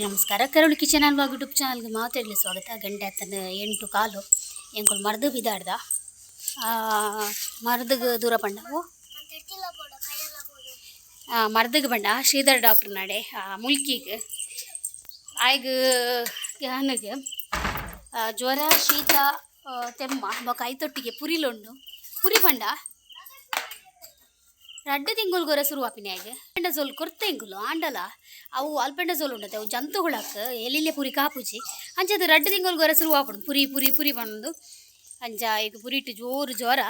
ನಮಸ್ಕಾರ. ಕರುಳು kitchen and vlog YouTube ಚಾನಲ್ಗೆ ಮಾತೆರ್ಲ ಸ್ವಾಗತ. ಗಂಟೆ ಆತನ 8:15. ಎಂಕುಲು ಮರ್ದ್ ಬಿದಾಡ್ದ ಮರ್ದಗ್ ದೂರ ಪಂಡವು ಮರ್ದಗ್ ಬಂಡ ಶ್ರೀಧರ್ ಡಾಕ್ಟರ್ ನಡೆ ಮುಲ್ಕಿಗ್ ಆಯ್ಗ್ ಯಾನಗ್ ಜ್ವರ ಶೀತ ತೆಮ್ಮ ಬೊಕ ಐತೊಟ್ಟಿಗೆ ಪುರಿಲುಂಡು ಪುರಿ ಪಂಡ ರಡ್ಡ್ ತಿಂಗೊಲ್ಗೊರ ಶುರು ಆಪಿನ ಆಯ್ಗ್ ಅಲ್ಪೆಂಡಜೋಲ್ ಕೊರ್ತೆ ಎಂಕುಲು ಆಂಡಲ ಅವು ಅಲ್ಪೆಂಡಜೋಲ್ ಉಂಡತೆ ಅವು ಜಂತುಹುಳಕ್ ಎಲಿಲೆ ಪುರಿ ಕಾಪುಜಿ ಅಂಚದ ರಡ್ಡ್ ತಿಂಗೊಲ್ಗೊರ ಶುರು ಆಪುಂಡು ಪುರಿ ಪುರಿ ಪುರಿ ಪಂದು ಅಂಚ ಈಗ ಪುರಿಟ್ ಜೋರು ಜ್ವರ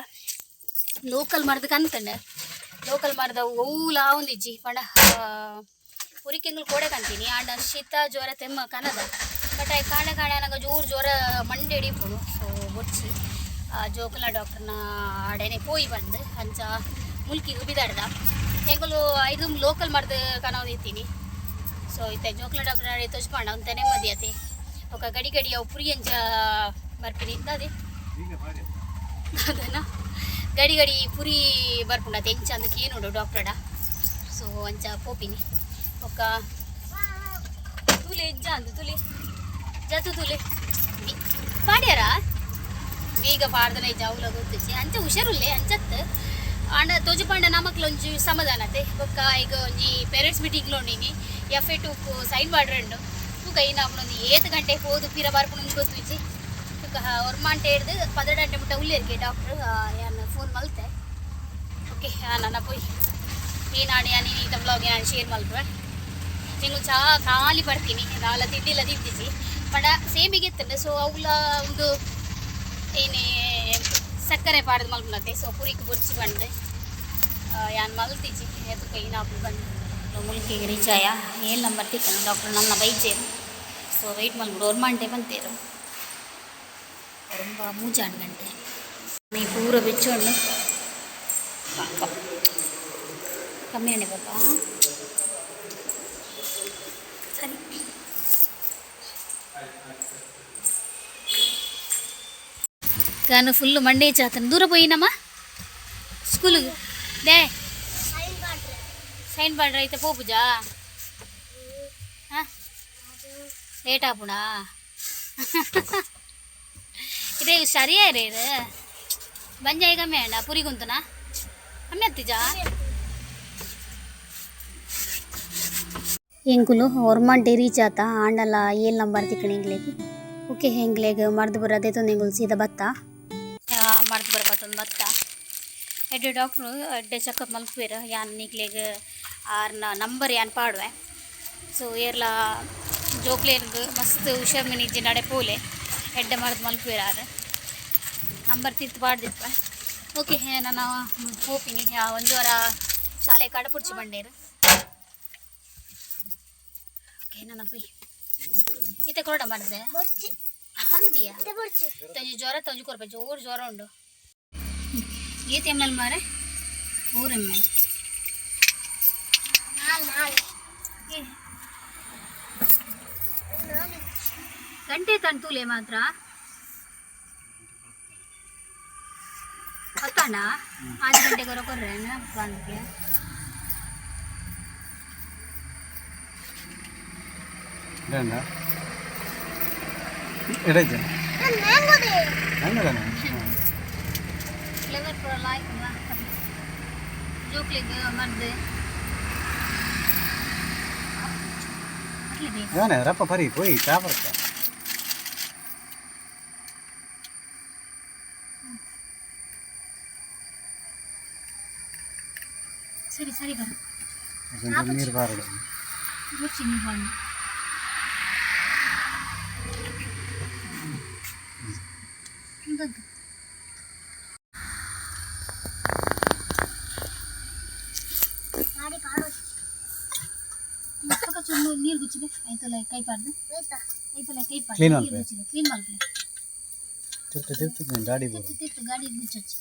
ಲೋಕಲ್ ಮರ್ದ್ ಕಂತಂಡ ಲೋಕಲ್ ಮರ್ದ್ ಅವು ಒವ್ಲ ಆವೊಂದಿಜ್ಜಿ ಪಂಡ ಪುರಿಕ್ ಎಂಕುಲು ಕೋಡೆ ಕಂತೀನಿ ಆಂಡ ಶೀತ ಜ್ವರ ತೆಮ್ಮ ಕನದ ಬಟ್ ಐಕ್ ಕಾಂಡೆ ಕಾಂಡೆ ಆನಗ ಜೋರು ಜ್ವರ ಮಂಡೆ ಇಪ್ಪುಂಡು ಸೊ ಬೊಡ್ಚಿ ಜೋಕುಲ್ನ ಡಾಕ್ಟರ್ನ ಆಡೆನೆ ಪೋಯಿ ಬಂದು ಅಂಚ ಮುಲ್ಕಿಗ್ ಬಿದಾಡ್ದ ಎಂಕುಲು ಐದು ಲೋಕಲ್ ಮರ್ದ್ ಕನವೊಂದಿತ್ತೀನಿ ಸೊ ಇತ್ತೆ ಜೋಕುಲ್ನ ಡಾಕ್ಟರ್ ಆಡೆ ತೋಜ್ಪಾಂಡ ಒಂತೆ ನೆಮ್ಮದಿ ಆತೆ ಬೊಕ ಗಡಿ ಗಡಿ ಅವು ಪುರಿ ಅಂಚ ಬರ್ಪಿನಿ ದಾದೆ ಅದನ್ನ ಗಡಿ ಗಡಿ ಪುರಿ ಬರ್ಪುಂಡು ಅತೆ ಎಂಚ ಅಂದ್ ಕೇನುಂಡು ಡಾಕ್ಟರ್ಡ ಸೊ ಅಂಚ ಪೋಪಿನಿ ಬೊಕ ತೂಲೆ ಇಜ್ಜ ಅಂದ್ ತೂಲೆ ಜತು ತೂಲೆ ಪಾಡ್ಯಾರ ಬೀಗ ಪಾಡ್ದನ ಇಜ್ಜ ಅವ್ಲ ಗೊತ್ತಿಜ್ಜಿ ಅಂಚ ಹುಷಾರುಲ್ಲೆ ಅಂಚತ್ ಆಂಡ ತೋಜುಪಾಂಡ ನಮಕ್ಲ ಒಂಜಿ ಸಮಾಧಾನತೆ ಬೊಕ್ಕ ಈಗ ಒಂಜಿ ಪೇರೆಂಟ್ಸ್ ಮೀಟಿಂಗ್ ಉಂಡಿನಿ ಎಫ್ ಎ ಟೂಕು ಸೈನ್ ಮಾಡ್ರಂಡು ತೂಕ ಇನ್ನ ಒಂದು ಏತ್ ಗಂಟೆ ಪೋದು ಪಿರ ಬರ್ಪುಂಡು ಗೊತ್ತಿಜ್ಜಿ ತೂಕ ಒರ್ಮಾಂಟೆ ಹಿಡ್ದು 12 ಗಂಟೆ ಮುಟ್ಟ ಉಲ್ಲೇರ್ಗೆ ಡಾಕ್ಟ್ರ್ ಯಾನ್ ಫೋನ್ ಮಲ್ತೆ ಓಕೆ ನನ್ನ ಪೋಯ್ ಈ ನಾಡು ಯಾನ್ ಈತ ಬ್ಲಾಗ್ ಯಾನ್ ಶೇರ್ ಮಲ್ಪುವೆ ಎಂಕುಲು ಚಾ ಖಾಲಿ ಬರ್ತೀನಿ ದಾಲ ತಿಂಡಿಲ್ಲ ತಿಂದಿಜಿ ಪಂಡ ಸೇಮಿಗೆ ಇತ್ತಂಡೆ ಸೊ ಅವುಲ ಒಂದು ಏನೇ ಸಕ್ಕರೆ ಪಾಡ್ದು ಮಲ್ಪುನತೆ ಸೊ ಪುರಿಕ್ ಬೊರ್ಚಿ ಬಂಡೆ ಯಾನ್ ಮಲ್ತಿಜಿ ಎತ್ತುಕ ಇನಾಪು ಬಂದು ಮುಲ್ಕಿಗೆ ರೀಚ್ ಆಯ ಏಳು ನಂಬರ್ ತಿಕ್ಕನು ಡಾಕ್ಟರ್ ನನ್ನ ಬೈಜೇರು ಸೊ ವೆಯ್ಟ್ ಮಲ್ಪುಡು ಒರ್ಮಾಂಟೆ ಬಂತೇರು ரொம்ப ಮೂಜಾಣ್ ಗಂಟೆ ನೀ ಪೂರ ಬೆಚ್ಚೊಂಡು ಪಾಪ ಕಮ್ಮಿ ಅಣ್ಣೆ ಪಾಪ ಸರಿ ಗಾನು ಫುಲ್ಲು ಮಂಡೆ ಚಾತನ ದೂರ ಪೋಯಿನಮ್ಮ ಸ್ಕೂಲಿಗೆ they sign ಪಾಡ್ರೆ ಐತೆ ಪೋಪುಜಾ ಹಾಂ ಲೇಟ್ ಆಪುಣಾ ಇದೇ ಸರಿಯಾರೆ ಇದು ಬಂಜಾಯಿ ಕಮ್ಮಿ ಅಣ್ಣ ಪುರಿ ಗುಂತನಾ ಕಮ್ಮಿ ಅತ್ತಿಜಾ ಎಂಕುಲು ಒರ್ಮಾಂಟೆ ರೀಚ್ ಆತ ಆಂಡಲ ಏಳು ನಂಬರ್ ತಿಕ್ಕಣ ಎಂಗ್ಲೆಗ್ ಓಕೆ ಎಂಗ್ಲೆಗ್ ಮರ್ದು ಬರೋದೇ ತೊಂದು ಎಂಗುಲು ಸೀದಾ ಬತ್ತ ಮರ್ದು ಬರಕತ್ತೊಂದು ಬತ್ತ ಎಡ್ಡೆ ಡಾಕ್ಟ್ರು ಎಡ್ಡೆ ಚೆಕಪ್ ಮಲ್ಪುವೆರ್ ಯಾನ್ ನಿಕ್ಲೆಗ್ ಆರ್ನ ನಂಬರ್ ಯಾನ್ ಪಾಡುವೆ ಸೊ ಏರ್ಲ ಜೋಕ್ಲೆರ್ಗ್ ಮಸ್ತ್ ಹುಷಾರ್ ಮಿನಿ ನಡೆ ಪೋಲೆ ಎಡ್ಡೆ ಮರ್ದು ಮಲ್ಪುವೆರ್ ಆರ್ ನಂಬರ್ ತಿರ್ತು ಪಾಡ್ದಿಪ್ಪೆ ಓಕೆ ನಾನು ಪೋಪಿನಿ ಒಂದು ವಾರ ಶಾಲೆ ಕಡಪುಡ್ಚಿ ಬಂಡೇರು ಓಕೆ ನನ್ನ ಪೋಯ್ ಇತ್ತೆ ಕೊರಡ ಮಾಡಿದೆ ಅಂದಿಯಾ ತೊಂಜಿ ಜ್ವರ ತೊಂಜಿ ಕೊರ್ಪೆ ಜೋರು ಜ್ವರ ಉಂಡು ಏತ್ ಎಮ್ ಎಲ್ ಮಾರೆ 4 ಎಮ್ ಎಲ್ ಗಂಟೆ ತನ್ ತೂಲೆ ಮಾತ್ರ ಗೊತ್ತಣ್ಣ 5 ಗಂಟೆಗೆ ಹೊರ ಕೊರ್ರೆ ಬಂದ್ಗೆ ಫ್ಲೇವರ್ ಪೂರ ಲಾಯ್ಕ್ ಜೋಕ್ಲಿಗ್ ಮರ್ದ್ ಅಟ್ಲೆ ಬೇಕು ಯಾನೆ ರಪ್ಪ ಪರಿ ಪೋಯಿ ಚಾ ಬರ್ತ ಸರಿ ಸರಿ ಬರ ನೀರು ಬಾರಡು ಬುರ್ಚಿ ನೀರು ಬಣ್ಣ ಚೂರು ನೀರು ಗುಚ್ಚಿದೆ ಐತಲ್ಲ ಕೈ ಪಾಡ್ದು ಐತಲ್ಲ ಕೈ ಪಾಡ್ದು Clean ನೀರು ಮಲ್ಪೆ. ಗುಚ್ಚಿದೆ ಕ್ಲೀನ್ ಮಲ್ಪೆ ತಿರ್ತು ತಿರ್ತು ಗಾಡಿ ಬೋರು ತಿತ್ತು ತಿತ್ತು ಗಾಡಿ ಗುಚ್ಚೊಚ್ಚು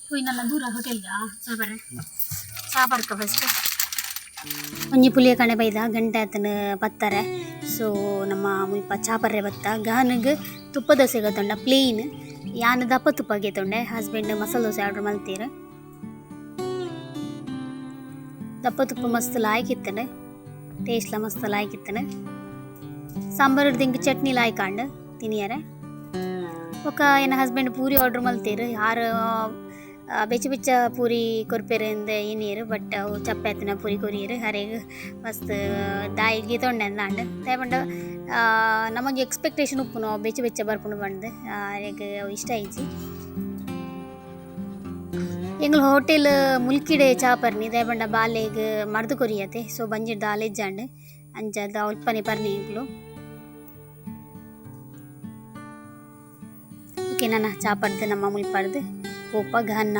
ಹೋಯ್ ನನ್ನ ದೂರ ಹೋಟೆಲ್ಗ ಚಾ ಬರ್ರೆ ಚಾ ಬರ್ಕ ಫಸ್ಟ್ ಒಂಜಿ ಪುಲಿಯ ಕಣೆ ಬೈದ ಗಂಟೆ ಆತನ ಬತ್ತಾರೆ ಸೊ ನಮ್ಮ ಮುಲ್ಪ ಚಾಪರ್ರೆ ಬತ್ತ ಗಾನಗ್ ತುಪ್ಪ ದೋಸೆ ಗೊತ್ತುಂಡ ಪ್ಲೇನ್ ಯಾನ್ ದಪ್ಪ ತುಪ್ಪ ಗೆತ್ತೊಂಡೆ ಹಸ್ಬೆಂಡ್ ಮಸಾಲೆ ದೋಸೆ ಆರ್ಡರ್ ಮಲ್ತೀರು ದಪ್ಪ ತುಪ್ಪ ಮಸ್ತ್ ಲಾಯ್ಕಿತ್ತನೆ ಟೇಸ್ಟ್ಲ ಮಸ್ತ್ ಲಾಯ್ಕಿತ್ತನೆ. ಸಾಂಬಾರು ದಿಂಕ್ ಚಟ್ನಿ ಲಾಯ್ಕಾಂಡ್ ತಿನಿಯರೆ. ಬೊಕ ಎನ್ನ ಹಸ್ಬೆಂಡ್ ಪೂರಿ ಆರ್ಡರ್ ಮಲ್ತೇರು. ಆರು ಬೆಚ್ಚ ಬೆಚ್ಚ ಪೂರಿ ಕೊರ್ಪೆರ್ ಇಂದ್ ಎನ್ನಿಯೆರ್, ಬಟ್ ಅವು ಚಪ್ಪೆ ಆತಿನ ಪೂರಿ ಕೊರಿಯೆರ್. ಅರೆಗ್ ಮಸ್ತ್ ದಾಯಿಗೆ ತೊಂಡೆ ದಾಯೆ ಪಂಡ ನಮೊಂಜಿ ಎಕ್ಸ್ಪೆಕ್ಟೇಷನ್ ಉಪ್ಪುನು ಅವು ಬೆಚ್ಚ ಬೆಚ್ಚ ಬರ್ಪುಂಡು ಪಂದ್, ಅರೆಗ್ ಅವು ಇಷ್ಟ ಆಯಿಜಿ. ಎಂಕುಲು ಹೋಟೆಲ್ ಮುಲ್ಕಿಡೆ ಚಾ ಪರ್ನಿ, ದಾಯೆ ಪಂಡ ಬಾಲೆಗ್ ಮರ್ದ್ ಕೊರಿಯತೆ, ಸೊ ಬಂಜಿಡ್ ದಾಲ ಇಜ್ಜಾಂಡ್, ಅಂಚಾದ್ ಅಲ್ಪನೆ ಪರ್ನಿ ಎಂಕುಲು. ಓಕೆ, ನನ ಚಾ ಪರ್ದ್ ನಮ್ಮ ಮುಲ್ಪರ್ದ್ ಪೋಪ. ಗಹನ್ನ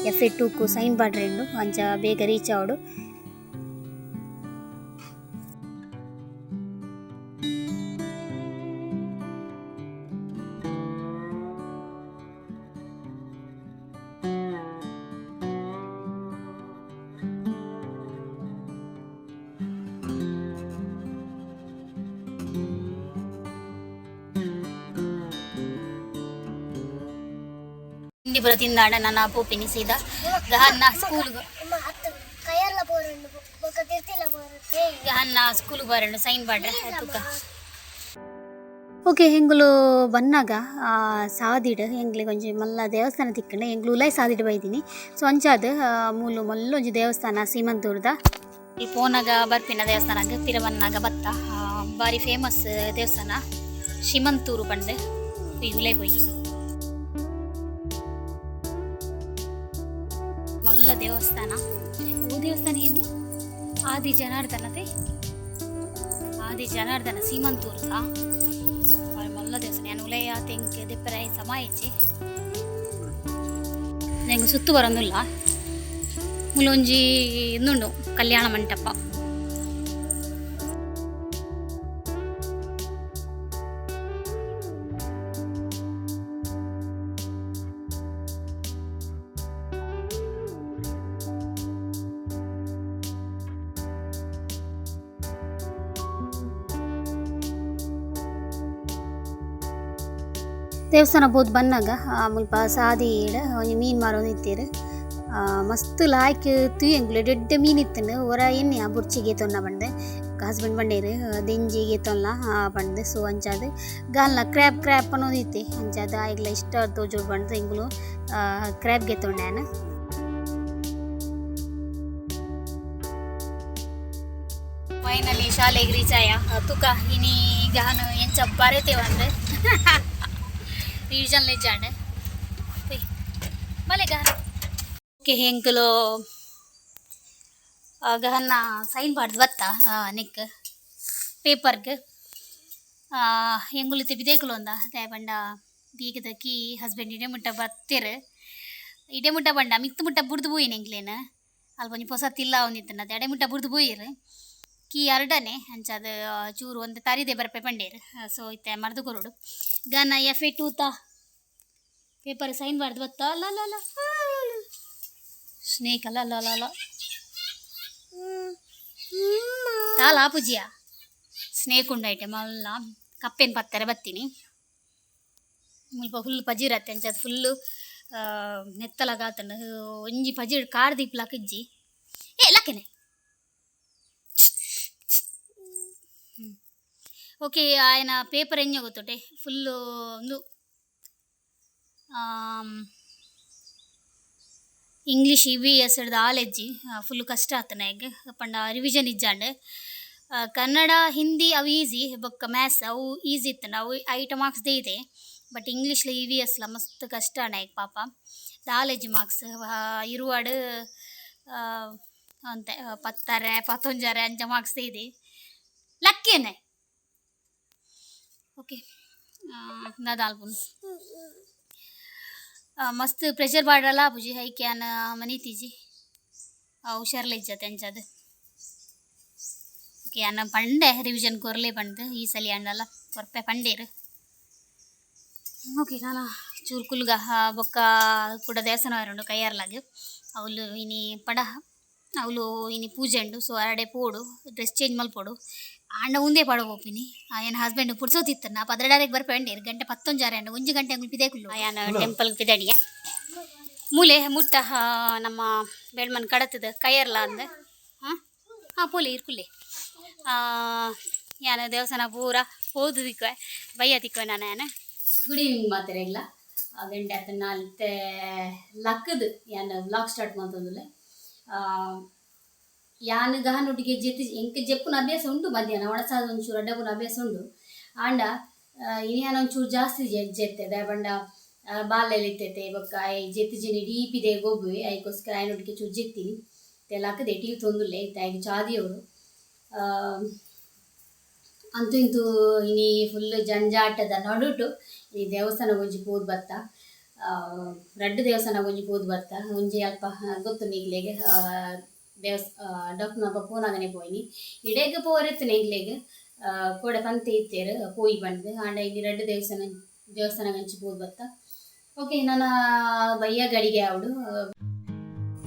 ಎಫ್ ಎ 2ಕು ಸೈನ್ ಪಾಡ್ರೆ ಉಂಡು, ಅಂಚ ಬೇಗ ರೀಚ್ ಆವೊಡು. ತಿಂಡಿ ಪೂರ ತಿಂದಾಂಡ ನನ ಪೋಪಿನಿ ಸೀದಾ ಗಹನ್ನ ಸ್ಕೂಲ್. ಗಹನ್ನ ಸ್ಕೂಲ್ ಬರಂಡು ಸೈನ್ ಪಾಡ್ರೆ ತುಕ. ಓಕೆ, ಎಂಕುಲು ಬನ್ನಗ ಸಾದಿಡ್ ಎಂಕ್ಲೆಗ್ ಒಂಜಿ ಮಲ್ಲ ದೇವಸ್ಥಾನ ತಿಕ್ಕಂಡು. ಎಂಕ್ಲು ಉಲಾಯಿ ಸಾದಿಡ್ ಬೈದಿನಿ. ಸೊ ಅಂಚಾದ್ ಮೂಲು ಮಲ್ಲ ಒಂಜಿ ದೇವಸ್ಥಾನ ಸೀಮಂತೂರ್ದ. ಈ ಪೋನಾಗ ಬರ್ಪಿನ ದೇವಸ್ಥಾನಗ್ ಪಿರ ಬನ್ನಾಗ ಬತ್ತ. ಬಾರಿ ಫೇಮಸ್ ದೇವಸ್ಥಾನ ಶಿಮಂತೂರು ಪಂಡ್. ಈ ಉಲಾಯಿ ಪೋಯಿ ಮಲ್ಲ ದೇವಸ್ಥಾನ. ಓ ದೇವಸ್ಥಾನ ಏನು ಆದಿ ಜನಾರ್ದನತೆ, ಆದಿ ಜನಾರ್ದನ ಸೀಮಂತೂರ್ದ ಬಾರಿ ಮಲ್ಲ ದೇವಸ್ಥಾನ. ಯಾನ್ ಉಲಯ ತೆಂಕ್ ದೆಪ್ಪರೆ ಸಮ ಇಜ್ಜಿ, ಎಂಕ್ ಸುತ್ತು ಬರೊಂದುಲ್ಲ. ಮೂಲೊಂಜಿ ಇಂದುಂಡು ಕಲ್ಯಾಣ ಮಂಟಪ. ದೇವಸ್ಥಾನ ಪೋದು ಬನ್ನಗ ಮುಲ್ಪ ಸಾದಿಡ್ ಒಂಜಿ ಮೀನ್ ಮಾರೊಂದು ಇತ್ತೆರ್. ಮಸ್ತ್ ಲಾಯ್ಕ್ ತೂಯೆ ಎಂಕುಲು, ಎಡ್ಡೆ ಮೀನ್ ಇತ್ತುಂಡು. ಒರ ಎನ್ನಿಯ ಬೊರ್ಚಿ ಗೆತೊನ್ನ ಪಂದ್, ಹಸ್ಬೆಂಡ್ ಪಂಡೆರ್ ದೆಂಜಿ ಗೆತೊನ್ಲ ಪಂದ್. ಸೊ ಅಂಚಾದ್ ಗಾಲ್ನ ಕ್ರ್ಯಾಬ್ ಕ್ರ್ಯಾಬ್ ಪನೊಂದು ಇತ್ತೆ, ಅಂಚಾದ್ ಆಯ್ಗ್ಲ ಇಷ್ಟ ತೋಜೊಡು ಪಂದ್ ಎಂಕುಲು ಕ್ರ್ಯಾಬ್ ಗೆತೊಂಡೆ ಯಾನ್. ಫೈನಲಿ ಶಾಲೆಗ್ ರೀಚ್ ಆಯ. ತುಕ ಇನಿ ಗಹನ ಎಂಚ ಬರೆತೆ ಪಂದ್ ರಿವಿಷನ್ ಇಜ್ಜಾಂಡ್ ಬಲೆ ಗಹನ. ಓಕೆ, ಎಂಕುಲು ಗಹನ್ನ ಸೈನ್ ಪಾಡ್ದ್ ಬತ್ತ ನೆಕ್ ಪೇಪರ್ಗ್. ಎಂಕುಲು ಇತ್ತೆ ಪಿದಯ್ಕುಲು ಉಂದ, ದಾಯೆ ಪಂಡ ಬೀಗದ ಕೀ ಹಸ್ಬೆಂಡ್ ಇಡೆ ಮುಟ್ಟ ಬತ್ತೆರ್. ಇಡೆ ಮುಟ್ಟ ಪಂಡ ಮಿತ್ತ್ ಮುಟ್ಟ ಬುಡ್ದು ಪೋಯಿನ ಎಂಕ್ಲೆನ್. ಅಲ್ಪ ಒಂಜಿ ಪೊಸತ್ ಇಲ್ಲ ಒಂದಿತ್ತುಂಡ ಅತೆ ಅಡೆ ಮುಟ್ಟ ಬುಡ್ದು ಪೋಯೆರ್. ಕೀ ಅರಡನೆ ಅಂಚಾದ್ ಚೂರು ಒಂತೆ ತರಿದೆ ಬರ್ಪೆ ಪಂಡೇರ್. ಸೊ ಇತ್ತೆ ಮರ್ದ್ ಕೊರೊಡು. ಗನ ಎಫ್ ಎ 2ತ ಪೇಪರ್ ಸೈನ್ ಪಾಡ್ದ್ ಬತ್ತ. ಅಲ್ಲ ಅಲ್ಲ ಅಲ್ಲ ಸ್ನೇಕ್ ಅಲ್ಲ ಅಲ್ಲ ಅಲ್ಲ ಅಲ್ಲ ದಾಲ ಆಪುಜಿಯ ಸ್ನೇಕ್ ಉಂಡು ಐಟೆ ಮಲ್ಲ ಕಪ್ಪೆನ್ ಪತ್ತರೆ ಬತ್ತೀನಿ. ಮುಲ್ಪ ಫುಲ್ ಪಜಿರತ್ತೆ, ಅಂಚಾದ್ ಫುಲ್ಲು ನೆತ್ತಲಗಾತಂಡು. ಒಂಜಿ ಪಜಿರ್ ಕಾರ್ ದೀಪುಲಕ ಇಜ್ಜಿ. ಏ ಲಕ್ಕೆನೆ. ಓಕೆ, ಆಯನ ಪೇಪರ್ ಎಂಜ ಗೊತ್ತುಂಟೆ ಫುಲ್ಲು ಉಂದು ಇಂಗ್ಲೀಷ್ ಇ.ವಿ.ಎಸ್ ದಾಲ ಇಜ್ಜಿ, ಫುಲ್ ಕಷ್ಟ ಆತುಂಡು ಆಯಗ್ ಪಂಡ ರಿವಿಷನ್ ಇಜ್ಜಾಂಡ್. ಕನ್ನಡ ಹಿಂದಿ ಅವು ಈಸಿ, ಬೊಕ್ಕ ಮ್ಯಾಥ್ಸ್ ಅವು ಈಸಿ ಇತ್ತುಂಡು, ಅವು ಐಟ ಮಾರ್ಕ್ಸ್ ದೀತೆ. ಬಟ್ ಇಂಗ್ಲೀಷ್ಲ ಇ.ವಿ.ಎಸ್ ಲ ಮಸ್ತ್ ಕಷ್ಟ ಆಂಡ್ ಆಯಗ್ ಪಾಪ. ದಾಲ ಇಜ್ಜಿ ಮಾರ್ಕ್ಸ್ ಇರುವಡ್ ಒಂತೆ ಪತ್ತರೆ ಪತ್ತೊಂಜರೆ ಅಂಚ ಮಾರ್ಕ್ಸ್ ದೀತೆ ಲಕ್ಕಿಯೆನೆ. ಓಕೆ, ದಾದ ಆಲ್ಪುನು ಮಸ್ತ್ ಪ್ರೆಷರ್ ಪಾಡ್ರಲ ಆಪುಜಿ ಐಕ್ ಯಾನ್ ಮನಿತಿಜಿ, ಹುಷಾರ್ಲ ಇಜ್ಜತೆ ಅಂಚಾದ್. ಓಕೆ, ಯಾನ್ ಪಂಡೆ ರಿವಿಷನ್ ಕೊರ್ಲೆ ಪಂದ್, ಈ ಸಲಿ ಆಂಡಲ ಕೊರ್ಪೆ ಪಂಡೇರ್. ಓಕೆ, ನಾನ ಚೂರು ಕುಲ್ಗ. ಬೊಕ್ಕ ಕುಡ ದೇವಸ್ಥಾನ ಉಂಡು ಕೈಯಾರ್ಲಾಗ್, ಅವ್ಲು ಇನಿ ಪಡ ಅವ್ಲು ಇನಿ ಪೂಜೆ ಉಂಡು. ಸೊ ಅರಡೆ ಪೋಡು ಡ್ರೆಸ್ ಚೇಂಜ್ ಮಲ್ಪೊಡು. ಆಂಡ ಉಂದೇ ಪಾಡ ಪೋಪಿನಿ. ಎನ್ನ ಹಸ್ಬೆಂಡ್ ಪುರ್ಸೊತ್ತಿತ್ತುಂಡ ಪದ್ರಾಡರೆಗ್ ಬರ್ಪೆ ಪಂಡೇರ್, ಗಂಟೆ ಪತ್ತೊಂಜಾರೆ ಆಂಡ್, ಒಂಜಿ ಗಂಟೆ ಅಂಗುಲು ಪಿದಯ್ಕುಲ್ಲು. ಯಾನ್ ಟೆಂಪಲ್ ಪಿದಡಿಯ ಮೂಲೆ ಮುಟ್ಟ ನಮ್ಮ ಬೆಳ್ಮನ್ ಕಡತದ ಕೈಯರ್ಲ ಅಂದ್. ಹಾಂ ಪೋಲೆ ಇರ್ಕುಲ್ಲೆ. ಯಾನ ದೇವಸ್ಥಾನ ಪೂರ ಪೋದು ತಿಕ್ಕುವೆ, ಬಯ್ಯ ತಿಕ್ಕುವೆ ನಾನು. ಯಾನ ಗುಡ್ ಈವ್ನಿಂಗ್ ಮಾತೆರೆಗ್ಲ. ಗಂಟೆ ಆತ ನಾಲ್ತೆ ಲಕ್ಕದು ಯಾನ್ ವ್ಲಾಗ್ ಸ್ಟಾರ್ಟ್ ಮಲ್ತೊಂದುಲ್ಲೆ. ಯಾನ್ ಗಹನೊಟ್ಟಿಗೆ ಜೆತ್ತಿ ಎಂಕ್ ಜೆಪ್ಪುನ ಅಭ್ಯಾಸ ಉಂಡು, ಮಧ್ಯಾಹ್ನ ಒಣಸಾದ ಒಂಚೂರು ಅಡ್ಡಪುನ ಅಭ್ಯಾಸ ಉಂಡು. ಆಂಡ ಇನಿ ಯಾನ್ ಒಂಚೂರು ಜಾಸ್ತಿ ಜೆತ್ತೆ ದಾಯೆ ಪಂಡ ಬಾಲೆಲ್ ಇತ್ತೈತೆ ಬೊಕ್ಕ I ಜೆತ್ತಿಜಿನಿ ಡೀಪಿದೆ ಗೊಬ್ಬುವೆ, ಐಕೋಸ್ಕರ ಆಯನೊಟ್ಟಿಗೆ ಚೂರು ಜೆತ್ತಿನಿ. ಲಕ್ಕದೆ ಟಿವಿ ತೊಂದುಲ್ಲೆ ಇತ್ತೆ ಆಯ್ಗೆ ಚಾದಿಯವರು. ಅಂತೂ ಇಂತೂ ಇನಿ ಫುಲ್ ಜಂಜಾಟದ ನಡುಟು ಈ ದೇವಸ್ಥಾನ ಒಂಜಿ ಪೋದು ಬತ್ತ, ರಡ್ಡ್ ದೇವಸ್ಥಾನ ಒಂಜಿ ಪೋದು ಬತ್ತ. ಒಂಜಿ ಅಲ್ಪ ಗೊತ್ತು ನಿಕ್ಲೆಗ್ ದೇವಸ್ ಡಾಕ್ಟರ್ನಲ್ಪ ಪೋನಾಗನೆ ಪೋಯಿನಿ. ಇಡೆಗ್ ಪೋರೆತ್ತನೆ ಎಂಕ್ಲೆಗ್ ಕೋಡೆ ಪಂತೆ ಇತ್ತೆರ್ ಪೋಯಿ ಪಂದ್. ಆಂಡ ಇಲ್ಲಿ ರಡ್ಡ್ ದೇವಸ್ಥಾನ ದೇವಸ್ಥಾನ ಅಂಚಿ ಪೋದು ಬತ್ತ. ಓಕೆ, ನನ ಬಯ್ಯ ಗಡಿಗೆ ಆವಡು.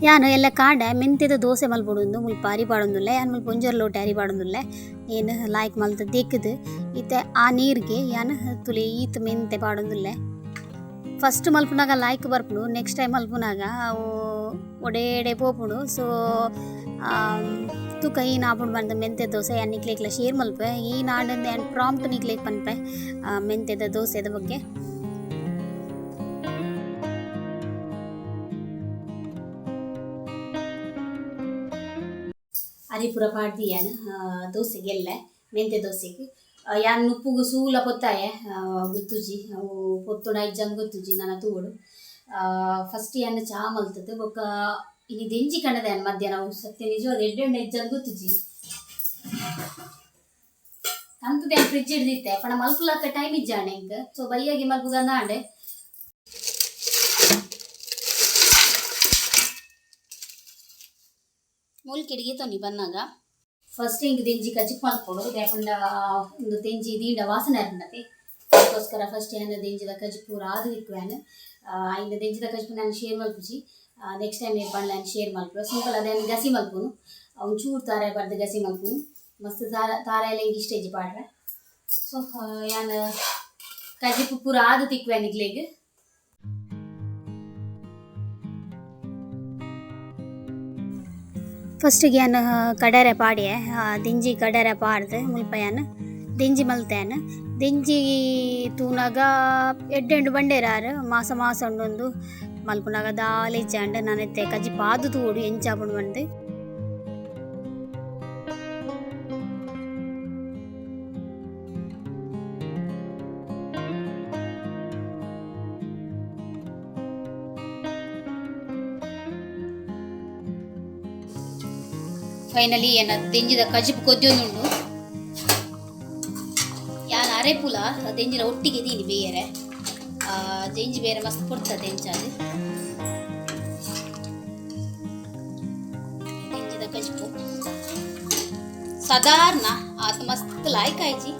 ಯಾನ್ ಎಲ್ಲ ಕಾಂಡೆ ಮೆಂತ್ಯದ ದೋಸೆ ಮಲ್ಪೊಡುಂದು ಮುಲ್ಪ ಅರಿ ಪಾಡೊಂದುಲ್ಲೆ. ಯಾನ್ ಮುಲ್ಪ ಒಂಜೊರು ಲೋಟೆ ಅರಿ ಪಾಡೊಂದುಲ್ಲೆ. ಏನ್ ಲಾಯ್ಕ್ ಮಲ್ತ್ ದೆಕ್ಕ್ದ್ ಇತ್ತೆ ಆ ನೀರ್ಗೆ ಯಾನ್ ತುಲಿ ಈತ್ ಮೆಂತೆ ಪಾಡೊಂದುಲ್ಲೆ. ಫಸ್ಟ್ ಮಲ್ಪುನಗ ಲಾಯ್ಕ್ ಬರ್ಪುಂಡು, ನೆಕ್ಸ್ಟ್ ಟೈಮ್ ಮಲ್ಪುನಗ ಅವು ಒಡೇಡೆ ಪೋಪುಂಡು. ಸೊ ತೂಕ ಈ ಆಪುಂಡು ಪಂದ್ ಮೆಂತೆ ದೋಸೆ ಯಾನ್ ನಿಕ್ಲೆಗ್ಲ ಶೇರ್ ಮಲ್ಪೆ. ಈ ನಾಡಂದು ಯಾನ್ ಪ್ರಾಂಪ್ಟ್ ನಿಕ್ಲೆಗ್ ಪನ್ಪೆ ಮೆಂತ್ಯದ ದೋಸೆದ ಬಗ್ಗೆ. ಅರಿ ಪೂರ ಪಾಡ್ದಿ ಯಾನ್ ದೋಸೆಗೆ ಎಲ್ಲ ಮೆಂತೆ ದೋಸೆಗೆ. ಯಾನ್ ನುಪ್ಪುಗು ಸೂಲ ಪೊತ್ತಾಯೆ ಗೊತ್ತುಜಿ, ಅವು ಪೊತ್ತುಂಡ ಇಜ್ಜಂದ್ ಗೊತ್ತುಜಿ, ನನ ತೂವೊಡು. ಫಸ್ಟ್ ಯಾನ್ ಚಾ ಮಲ್ತುದು ಬೊಕ್ಕ ಇನಿ ದೆಂಜಿ ಕಣದ ಯಾನ್ ಮಧ್ಯಾಹ್ನ ಅವು ಸತ್ಯ ನಿಜವಾದ ಎಡ್ಡೆ ಇಜ್ಜಂದ್ ಗೊತ್ತುಜಿ. ಕಂತುದು ಯಾನ್ ಫ್ರಿಜ್ ಹಿಡ್ದಿತ್ತೆ ಪಂಡ ಮಲ್ಪುಲಕ್ಕ ಟೈಮ್ ಇಜ್ಜಾಂಡ್ ಎಂಕ್. ಸೊ ಬಯ್ಯಗೆ ಮಲ್ಪುಗಂದ ಆಂಡ್. ಮೂಲ್ಕಿಡಿಗೆ ತೊನಿ ಬನ್ನಾಗ ಫಸ್ಟ್ ಇಂಕ್ ದೆಂಜಿ ಕಜಿಪ್ ಮಲ್ಪೊಡು, ದಾಯೆ ಉಂದು ದೆಂಜಿ ದೀಂಡ ವಾಸನೆ ಅರ್ಪುಂಡತೆ. ಅದಕ್ಕೋಸ್ಕರ ಫಸ್ಟ್ ಯಾನ್ ದೆಂಜಿದ ಕಜಿಪು ಪೂರ ಆದ್ ದಿಕ್ಕುವೆನ್. ಐನ ದೆಂಜಿದ ಕಜಿಪು ನಾನು ಶೇರ್ ಮಲ್ಪುಜಿ, ನೆಕ್ಸ್ಟ್ ಟೈಮ್ ಪಂಡ ನಾನು ಶೇರ್ ಮಲ್ಪುವೆ. ಸಿಂಪಲ್ ಅದೇನು ಗಸಿ ಮಲ್ಪುನು, ಒಂಚೂರು ತಾರೆ ಪಡ್ದು ಗಸಿ ಮಲ್ಪುನು. ಮಸ್ತ್ ತಾರ ತಾರ ಎಲ್ಲ ಇಂಕ್ ಇಷ್ಟ ಇಜ್ಜಿ ಪಾಡ್ರೆ. ಸೊ ಯಾನ್ ಕಜಿಪು ಪೂರ ಆದ್ ತಿಕ್ಕುವೆ ನಿಕ್ಲೆಗ್. ಫಸ್ಟಿಗೆ ಯಾನ್ ಕಡರೆ ಪಾಡ್ಯೆ, ದಿಂಜಿ ಕಡರೆ ಪಾಡ್ದು ಮುಲ್ಪ ಯಾನ್ ದಿಂಜಿ ಮಲ್ತೆ. ದಿಂಜಿ ತೂನಗ ಎಡ್ಡೆ ಬಂಡೇರಾರು ಮಾಸ ಮಾಸ ಉಂಡೊಂದು ಮಲ್ಪುನಗ ದಾಲ ಇಜ್ಜಾಂಡ್. ನಾನ್ ಇತ್ತೆ ಕಜಿಪು ಆದ್ ತೂವೊಡು ಎಂಚ ಆಪುಂಡು ಪಂದ್. ಫೈನಲಿ ಎನ್ನ ದೆಂಜಿದ ಕಜಿಪು ಕೊದ್ಯೊಂದುಂಡು. ಯಾನ್ ಅರೆಪುಲ ದೆಂಜಿನ ಒಟ್ಟಿಗೆ ದೀನಿ ಬೇಯರೆ. ದೆಂಜಿ ಬೇರೆ ಮಸ್ತ್ ಪೊರ್ತದೆ ಎಂಚಾದ್ ದೆಂಜಿದ ಕಜಿಪು ಸಾಧಾರಣ ಆತ ಮಸ್ತ್ ಲಾಯ್ಕ್ ಆಯ್ಜಿ.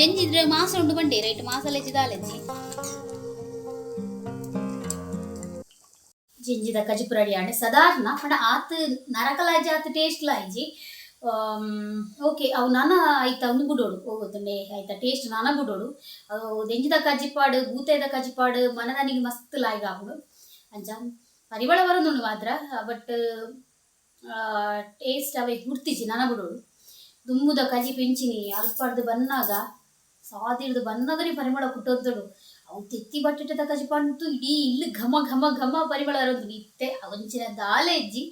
ಜೆಂಜಿದ್ರೆ ಮಾಸ ಉಂಡು ಬಂಡಿ ರೈಟ್, ಮಾಸಲೆಜ್ಜಿ ದಾಲೆಜ್ಜಿ. ಜೆಂಜಿದ ಕಜಿಪು ರೆಡಿ ಆಂಡ್ ಸಾಧಾರಣ ಪಂಡ ಆತ್ ನರಕಲಾಯ್ಜಿ, ಆತ್ ಟೇಸ್ಟ್ ಲಾಯ್ಜಿ. ಓಕೆ, ಅವು ನನ ಐತ ಒಂದು ಬುಡೋಡು ಹೋಗುತ್ತಂಡೆ ಐತ ಟೇಸ್ಟ್ ನನ ಬುಡೋಡು. ಅವು ದೆಂಜಿದ ಕಜಿಪಾಡು ಬೂತಾಯಿದ ಕಜಿಪಾಡು ಮನದಾನಿಗೆ ಮಸ್ತ್ ಲಾಯ್ಕ್ ಆಪುಂಡು. ಅಂಚ ಪರಿಮಳ ಬರೋದುಂಡು ಮಾತ್ರ, ಬಟ್ ಟೇಸ್ಟ್ ಅವೆ ಗುರ್ತಿಜಿ ನನ ಬುಡೋಡು. ದುಂಬುದ ಕಜಿಪು ಇಂಚಿನಿ ಅಲ್ಪಡ್ದು ಬನ್ನಾಗ ಸಾದಿಡ್ದು ಬನ್ನಗನೇ ಪರಿಮಳ ಕುಟ್ಟೊಂದುಂಡು. ಅವು ತೆತ್ತಿ ಬಟ್ಟೆದ ಕಜಿಪಂತು ಇಡೀ ಇಲ್ಲ್ ಘಮ ಘಮ ಘಮ ಪರಿಮಳ ಬರೋದು. ಇತ್ತೆ ಅವಂಚಿನ ದಾಲ ಇಜ್ಜಿ,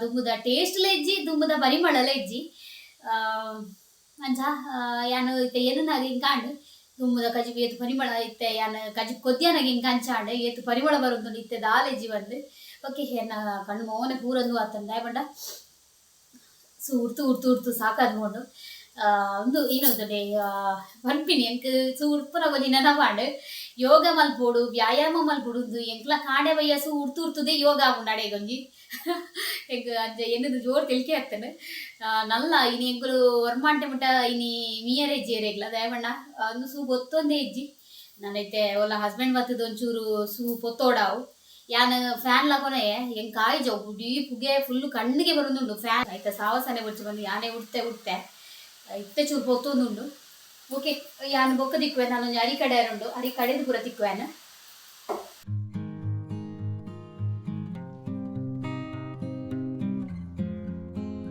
ದುಂಬುದ ಟೇಸ್ಟ್ ಇಜ್ಜಿ, ದುಂಬುದ ಪರಿಮಳಲ ಇಜ್ಜಿ. ಅಂಚ ಯಾನ್ ಇತ್ತೆ ಎನ್ನುನಾಗ ಇಂಕಾಂಡ್ ದುಂಬುದ ಕಜಿಪು ಏತ್ ಪರಿಮಳ ಇತ್ತೆ ಯಾನ್ ಕಜಿಪು ಕೊದ್ಯಾನಾಗ ಇಂಕ ಅಂಚಾಂಡ್ ಏತ್ ಪರಿಮಳ ಬರೋದುಂಡು ಇತ್ತೆ ದಾಲ ಇಜ್ಜಿ ಬಂದು. ಓಕೆ, ಎನ್ನ ಕಣ್ಣು ಮೋನೆ ಪೂರಂದು ಆತಂದ್ ದಾಯೆ ಪಂಡ ಸೂ ಉರ್ತು ಉರ್ತು ಉರ್ತು ಸಾಕಾದ್ ಪೋಂಡು. ಉಂದು ಏನೋತುಂಡೆ ಪನ್ಪಿನಿ ಎಂಕ್ ಸೂ ಉರ್ಪುನ ಒಂಜಿ ನೆನಪಾಂಡ್. ಯೋಗ ಮಲ್ಪೊಡು, ವ್ಯಾಯಾಮ ಮಲ್ಪೊಡು. ಉಂದು ಎಂಕ್ಲ ಕಾಂಡೆ ಬಯ್ಯ ಸೂ ಉರ್ತು ಉರ್ತುದೇ ಯೋಗ ಆಪುಂಡು ಅಡೆಗೊಂಜಿ. ಎಂಕ್ ಅಂಚ ಎನ್ನುದು ಜೋರು ತೆಲಿಕೆ ಆತಂಡ್. ನಲ್ಲ ಇನಿ ಎಂಕುಲು ಒರ್ಮಾಂಟೆ ಮುಟ್ಟ ಇನಿ ಮೀಯರೆ ಇಜ್ಜಿ ಏರೆಗ್ಲ ದಾಯೆ ಪಂಡ ಉಂದು ಸೂ ಪೊತ್ತೊಂದೇ ಇಜ್ಜಿ. ನನ ಇತ್ತೆ ಓಲ ಹಸ್ಬೆಂಡ್ ಬತ್ತುದು ಒಂಚೂರು ಸೂ ಪೊತ್ತೋಡಾವು. ಯಾನ್ ಫ್ಯಾನ್ ಲಾಕೊನೆ ಎಂಕ್ ಆಯ್ಜ ಇಡೀ ಪುಗೆ ಫುಲ್ ಕಣ್ಣಿಗೆ ಬರೊಂದುಂಡು ಫ್ಯಾನ್. ಐತ ಸಾವಸನೆ ಬೊರ್ಚಿ ಬಂದು ಯಾನೇ ಉಡ್ತೆ ಉಡ್ತೆ ಇತ್ತೆ ಚೂರು ಪೊತ್ತೊಂದುಂಡು. ಓಕೆ, ಯಾನ್ ಬೊಕ್ಕ ತಿಕ್ಕುವೆ. ನಾನೊಂಜಿ ಅರಿ ಕಡೆಯರುಂಡು, ಅರಿ ಕಡೆದು ಪೂರ ತಿಕ್ಕುವೆನ್.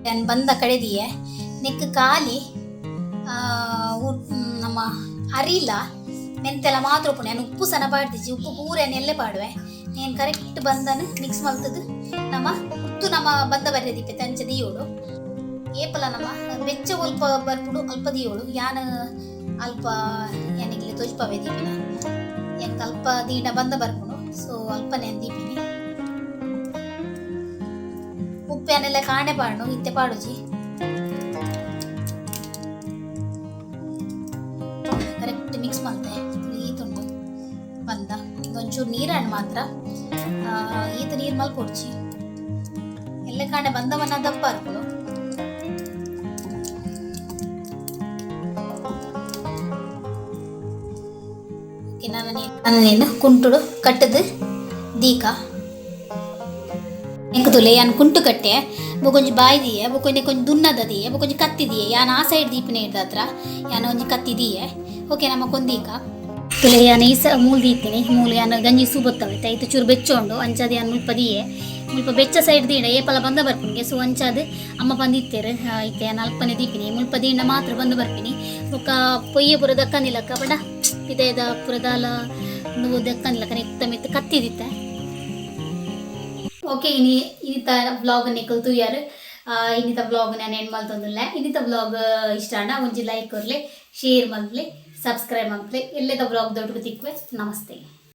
ಯಾನ್ ಬಂದ ಕಡೆದಿಯೆ ನೆಕ್ ಖಾಲಿ ನಮ್ಮ ಅರಿಲ ಮೆಂತೆಲ ಮಾತ್ರ ಉಪ್ಪುಂಡು. ಯಾನ್ ಉಪ್ಪು ಸನ ಪಾಡ್ದಿಜಿ, ಉಪ್ಪು ಪೂರ ಯಾನ್ ಎಲ್ಲೆ ಪಾಡುವೆ. నేను ಕರೆಕ್ಟ್ ಬಂದನು ಮಿಕ್ಸ್ ಮಲ್ತದು ನಮ್ಮ ಉತ್ತು ನಮ್ಮ ಬಂದ ಬರ್ರೆ ದೀಪೆ ಅಂಚ ದಿಯೋಡು. ಏಪಲ ನಮ್ಮ ಬೆಚ್ಚ ಒಲ್ಪ ಬರ್ಪುಡು ಅಲ್ಪ ದಿಯೋಡು. ಯಾನ್ ಅಲ್ಪ ಯಾನಿಗ್ಲೆ ತೋಜ್ಪವೆ ದೀಪಿನ, ಎಂಕ್ ಅಲ್ಪ ದೀಡ ಬಂದ ಬರ್ಪುಂಡು. ಸೊ ಅಲ್ಪನೆ ದೀಪಿನಿ. ಉಪ್ಪು ಯಾನೆಲ್ಲ ಕಾಣೆ ಪಾಡು, ಇತ್ತೆ ಪಾಡುಜಿ. ಕರೆಕ್ಟ್ ಮಿಕ್ಸ್ ಮಲ್ತೆ ಈತುಂಡು ಬಂದ. ಒಂಚೂರು ನೀರಣ್ಣು ಮಾತ್ರ ಈತ ನೀರು ಮಲ್ಪೊಡ್ಚಿ. ಎಲ್ಲ ಕಾಣೆ ಬಂದವನ್ನ ದಪ್ಪ ಅರ್ಪುಡು. ಓಕೆ, ನಾನು ನೀನು ಕುಂಟುಡು ಕಟ್ಟದು ದೀಕ ಎಂಕ್ ತುಲೆ. ಯಾನ್ ಕುಂಟು ಕಟ್ಟೆ ಬೊಕೊಂಜಿ ಬಾಯ್ದಿಯೆ, ಬೊಕೊಂಜಿ ಕೊಂಚ ದುನ್ನದದಿಯೆ, ಬೊಕೊಂಜಿ ಕತ್ತಿದಿಯೆ. ಯಾನ್ ಆ ಸೈಡ್ ದೀಪಿನ ಹಿಡ್ದತ್ರ ಯಾನ್ ಒಂಜಿ ಕತ್ತಿದಿಯೆ. ಓಕೆ, ನಮ್ಮ ಕೊಂದೀಕ ತುಲೆ. ಯಾನ್ ಈ ಸ ಮೂಲು ದೀತೀನಿ. ಮೂಲು ಯಾನ್ ಗಂಜಿ ಸೂಬತ್ತವೆ ಐತು ಚೂರು ಬೆಚ್ಚೋಂಡು. ಅಂಚಾದ ಯಾನ್ ಮುಲ್ಪ ದಿಯೆ. ಮುಲ್ಪ ಬೆಚ್ಚ ಸೈಡ್ ದೀಡ ಏಪಲ ಬಂದ ಬರ್ಪಿನಿಗೆ. ಸೊ ಅಂಚಾದ ಅಮ್ಮ ಬಂದಿತ್ತೇರು ಇತ್ತೆ ಯಾನ್ ಅಲ್ಪನೆ ದೀಪಿನಿ. ಮುಲ್ಪ ದೀಂಡ ಮಾತ್ರ ಬಂದು ಬರ್ಪಿನಿ. ಬೊಕ್ಕ ಪೊಯ್ಯೆ ಪೂರ ದಕ್ಕಂದಿಲಕ್ಕ ಬಡ ಪಿದಯದ ಪುರದಾಲ ನುವ್ವು ದಕ್ಕಂದಿಲಕ್ಕ ನೆತ್ತ ಮಿತ್ತ ಕತ್ತಿದಿತ್ತೆ. ಓಕೆ, ಇನಿ ಇನ್ನಿತ ವ್ಲಾಗ್ ನಿಕಲ್ ತೂಯರ್. ಇನ್ನಿತ ವ್ಲಾಗ್ ನಾನು ಎಂಡ್ ಮಲ್ತೊಂದುಲ್ಲೆ. ಇನ್ನಿತ ವ್ಲಾಗ್ ಇಷ್ಟ ಆಂಡ ಒಂಜಿ ಲೈಕ್ ಕೊರ್ಲೆ, ಶೇರ್ ಮಲ್ಪಲೆ, ಸಬ್ಸ್ಕ್ರೈಬ್ ಮಲ್ಪಲೆ. ಎಲ್ಲೆದ ವ್ಲಾಗ್ ದೊಡ್ಡ ತಿಕ್ವೆ. ನಮಸ್ತೆ.